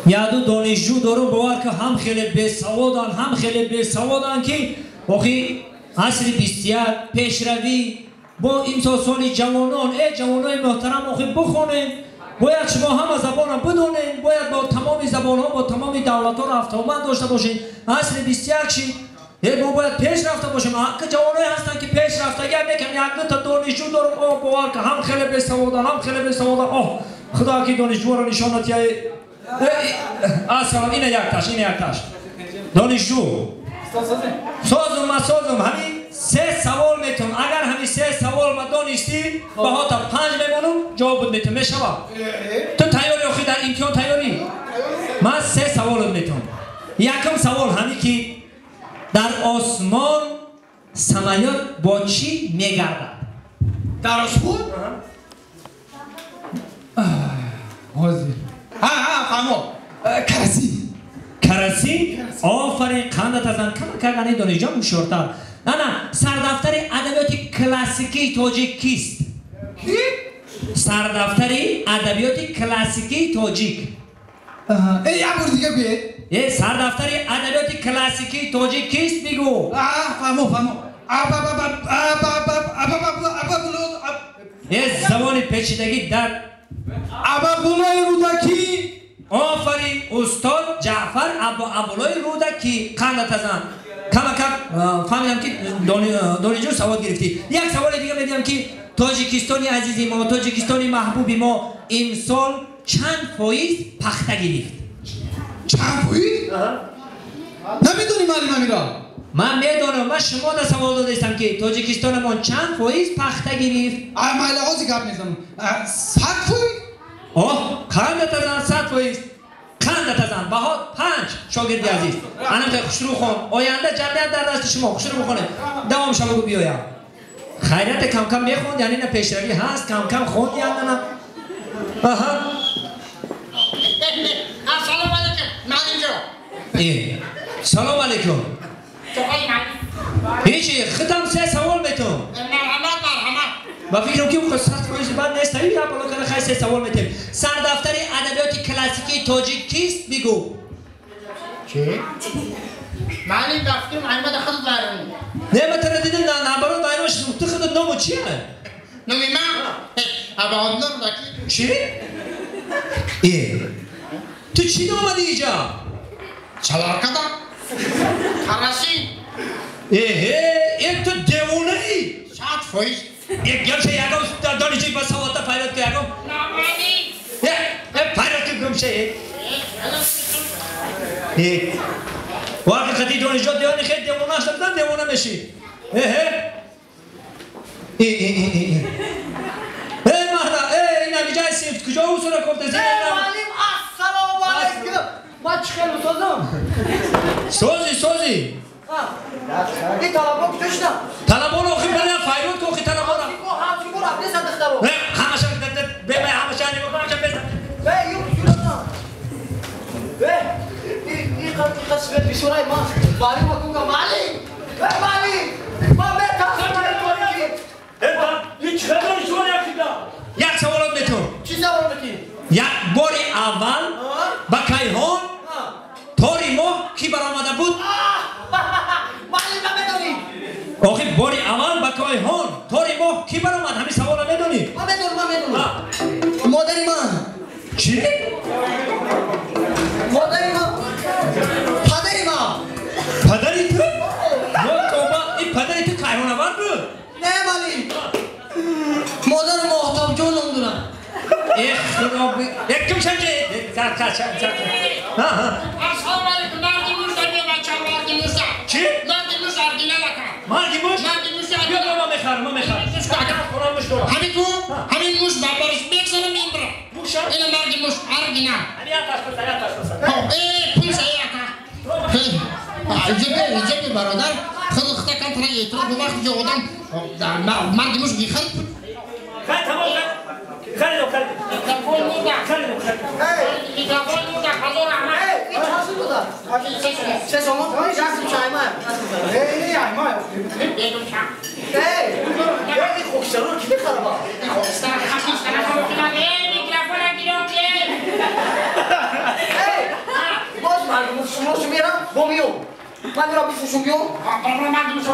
Яду донишҷӯ дорум, бовар ки ҳам хеле бесаводан, ҳам хеле бесаводан, ки охи асри 21 пешравӣ бо имсол соли ҷавонон. Э ҷавонои муҳтарам, охи бихонем, бояд шумо ҳама забонро бидонем, бояд бо тамоми забонҳо, бо тамоми давлатҳо рафтуомад дошта бошем. Асри 21 шид, мо бояд пеш рафта бошем. Ки ҷавоное ҳастанд, ки пеш рафтагӣ мекунам. Як дута донишҷӯ дорум, о бовар ки ҳам хеле бесаводан, ҳам хеле бесаводан. Оҳ, худо ки донишҷӯро нишон дод. Ассалом, ина якташ, ина якташ донишҷӯ. Созум, ма созум. Ҳамин се савол метум. Агар ҳамин се савол ма донистӣ, баҳота 5 мемонум, ҷавобут метум. Мешава? Ту тайёрӣ? Охи дар имтиҳон тайёрӣ? Ман се саволот метум. Якум савол ҳамин ки дар осмон самолёт бо чӣ мегардад? Дар осмон? Ҳозир. Фаҳмо. Карасин. Карасин? Офарин, қандат азан. Кама кардани донишҷон ҳушёртар. Ана, сардафтари адабиёти классикии тоҷик кист? Ки? Сардафтари адабиёти классикии тоҷик. Як бор дига гӯед. Сардафтари адабиёти классикии тоҷик кист, бигӯ. Фаҳмо, фаҳмо. Забони печидагӣ дар Абабуллои Рӯдакӣ. Офарин, устод Ҷаъфар Абуабдуллои Рӯдакӣ. Қандат азан. Камакам фаҳмидам, ки донишҷӯ савод гирифтӣ. Як саволи дига медиҳам, ки Тоҷикистони азизи мо, Тоҷикистони маҳбуби мо имсол чанд фоиз пахта гирифт? Чанд фоиз? Намедонӣ, маълим, амиро? Ман медонам, ман шумо да савол додаистам, ки Тоҷикистонамон чанд фоиз пахта гирифт? Майла, ҳозир гап мезанам. 100%? Оҳ, қандат азан, 100%. Қандат азан, баҳо 5. Шогирди азиз, анамтай хушрӯ хон, оянда ҷамъият дар дасти шумо. Хушрӯ бихонед, давом шавагу биёям. Хайрате, камкам мехонд, яъне на пешравӣ ҳаст, камкам хонди янана. Аҳа. Ассалому алайкум, муаллимҷон. Салом алайкум. Ҳечи, худам се савол метум. Марҳамат, марҳамат. Ба фикрам, ки 100% бад нест. Я боло када, хай, се савол метем. Сардафтари адабиёти классикии тоҷик кист, бигӯ. Чи? Муаллим, ба фикрам, аймада худат вайрон. Не, ма тара дидим, наоборот вайрон шудам. Ту худат ному чия? Номи ман Абуабдулло Рӯдакӣ. Чи? Ту чӣ омадӣ иҷа? Чаларкада карасин. Эҳе, э, ту девонаӣ. 100%. Гамша, ягон донишҷӯи ба саводта файрод ку, ягон. Файрод ку, гумша. Вақти қати донишҷӯ девони хел девона шуда, девона мешӣ. Эҳе, э махда, э ин ҳамиҷаи синф куҷо усура кофтаси? Муаллим, ассалому алайкум. Ман чӣ хел созам? Сози, сози. Ин талабо куҷо шудам? Талаборо охи бале файрод ку, охи талабора. Ҳамсифо рафтеса, духтаро. Ҳамаша бемай, ҳамаша ҳамаша беса. Бе, ю куҷо? Бе, ин қасвет бисёрай ман. Муаллим, кунга муаллим. Бе, муаллим. Ман метарсам. Як саволот метун. Чӣ савол метӣ? Як бори аввал ба кайҳон тори моҳ кӣ баромада буд? Муаллим, намедонӣ? Охи, бори аввал ба кайҳон тори моҳ кӣ баромад? Ҳамин саволро медонӣ? Ман медонам, ман медонам. Модари ман. Чӣ? Модари ман. Падари ман. Падари ту? Ё тоба, ин падари ту кайҳонавард буд? Не, муаллим. Модари Моҳтобҷон ном дорам. Эх, худо, ким шанҷа? Ассалому алайкум, марги муш дар биё, бача, марги муш. Чӣ? Марги муш оригинал, ака. Марги муш? Марги муш. Биё, ман мехарам, ман мехарам. Хона муш дорам. Ҳамин ку, ҳамин муш барбариш бегзанам, имбра. Муша? Ина марги муш оригинал. Ҳамин як таш баса, як таш баса. Э, пул сай, ака. Иҷа иҷа, бародар, худ хта кантра эътироф вақте ки одам марги муш мехарид. Хай, тамом, харидам, харидам. Микрофон мурда. Харидам, харидам. Микрофон мурда, ҳазор раҳмат. Ин чанд сум буда? Се сомон? Расм чаймай. Бегум ча. Ин хокистарро ки мехарама? Ин хокистар хашиш тарафа мекунад. Э, микрофона гирён. Бо миём. Ман мирам бифурӯшум биём. Баробар марди муш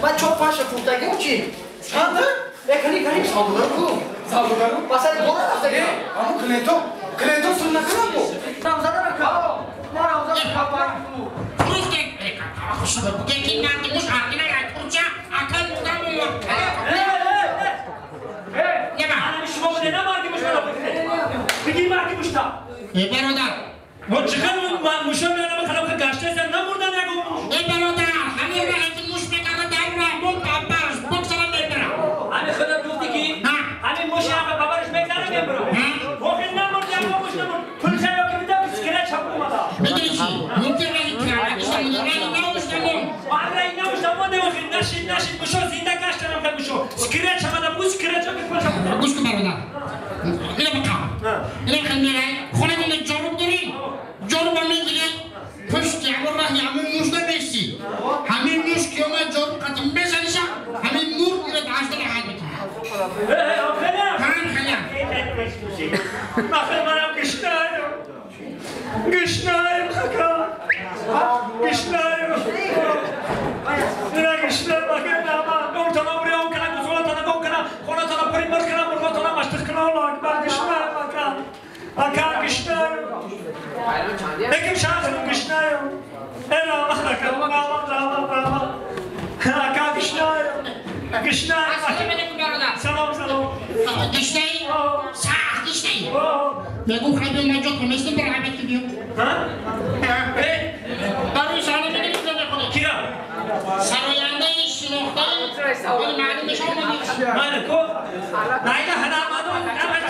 من چهار پنج تا فروختگیم چی؟ چند تا؟ کنی کنی سوداگرو سوداگرو مثلا برو رفتگی همون کلینتو سن نکنم بو رمزان رکا ما رمزان رکا فروختگ خوش بگه که مرد موش ارگینا ترچه اکل مودم و نه شما بوده نه مرد موش برا بگی مرد موش تا برادر ما چقدر موشا میانم خراب که گشته سن نمردن یکو موش برادر همین را از موش میکنه در را بک بابرش بک سرم میبره همین خودت گفتی که همین موش هم بابرش میزنه میبره واقعا نمرد یکو موش نمرد پول خیلی که میده سکره چپ اومده میدونی چی ممکن رایی کرده رایی نموش نمون رایی نموش نمون نمون نشید نشید موشا زنده گشته نمکن موشا سکره چمده بو سکره چپ پول چپ گوش کن برادر اینو بکن اینو خیلی میره خونه من جاروب داری جاروب هم میگیری پشت یعمور راه یعمور موش نمیشی همین موش که اومد جاروب قطع میزنیشه همین مور میره داشته راحت میکنه هم خیلی آخه منم گشنایم گشنایم خکا گشنایم نه گشنایم آخه نه ما اون تنها بری اون کنم گزولا تنها اون کنم خونه تنها پری مرد کنم مرغا تنها مشتخ کنم الله اکبر گشنایم آکا آکا گشنایم نگیم شاخرم گشنایم ای رحمت آکا رحمت رحمت رحمت آکا گشنایم گشنایم. السلام علیکم برادر. سلام سلام. گشنایی؟ سخت گشنایی. میگم خیلی من جا کنستم برای عبد که بیام. برای سلام میگیم که نکنه. کیا؟ سراینده شناخته ولی معلوم میشه اومدی. من کو؟ نه نه نه من